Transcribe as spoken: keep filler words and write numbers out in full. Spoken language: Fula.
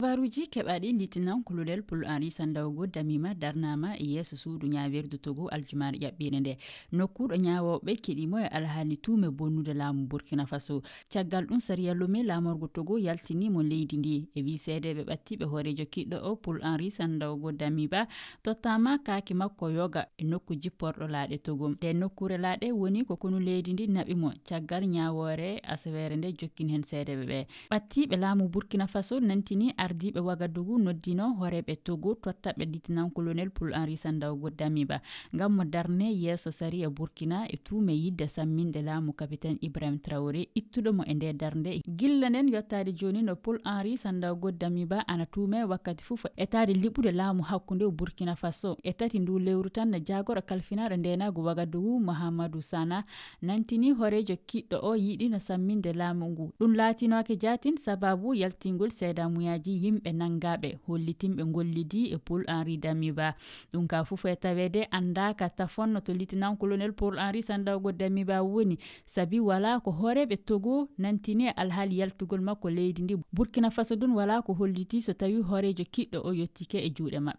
Habaruuji keɓaaɗi, lieutenant-colonel Paul Henri Sandaogo Damiba darnaama e yeeso suudu ñaawirdu Togo aljumaare ƴaɓɓiinde nde. Nokkuuɗo ñaawooɓe keɗii mo e alhaali tuume bonnude laamu Burkina Faso. Caggal ɗum, sariya Lomé laamorgo Togo yaltinii mo leydi ndi. E wii seedeeɓe ɓattiiɓe, hooreejo kiɗɗo o, Paul Henri Sandaogo Damiba, tottaama kaake makko yoga e nokku jipporɗo laaɗe Togo. Nde nokkuure laaɗe woni ko konu leydi ndi naɓi mo caggal ñaawoore asaweere nde, jokkin heen seedeeɓe ɓe. Ɓattiiɓe laamu Burkina Faso nantini ardiiɓe Wagadugu noddino hooreeɓe Togo tottaɓe lieutenant-colonel Paul Henri Sandaogo Damiba ngam mo darne yeeso sariya Burkina e tuume yidde samminde laamu Capitaine Ibrahim Traoré, ittuɗo mo e nde darnde. Gilla nden yottaade jooni no Paul Henri Sandaogo Damiba ana tuume wakkati fof etaade liɓude laamu hakkunde Burkina Faso. E tati ndu lewru tan, jaagoro kalfinaaɗo ndeenaagu Wagadugu, Mahamadou Sana, nantini hooreejo kiɗɗo o yiɗino samminde laamu ngu. Ɗum laatinoake jaatin sababu yaltingol seedamuyaaji yimɓe nanngaaɓe, hollitinɓe ngollidi e Paul Henri Damiba. Ɗum ka fof e taweede anndaaka tafonno to lieutenant-colonel Paul Henri Sandaogo Damiba woni, sabi walaa ko hooreeɓe Togo nantini e alhaali yaltugol makko leydi ndi. Burkina Faso ɗum walaa ko holliti so tawi hooreejo kiɗɗo o yottike e juuɗe maɓɓe.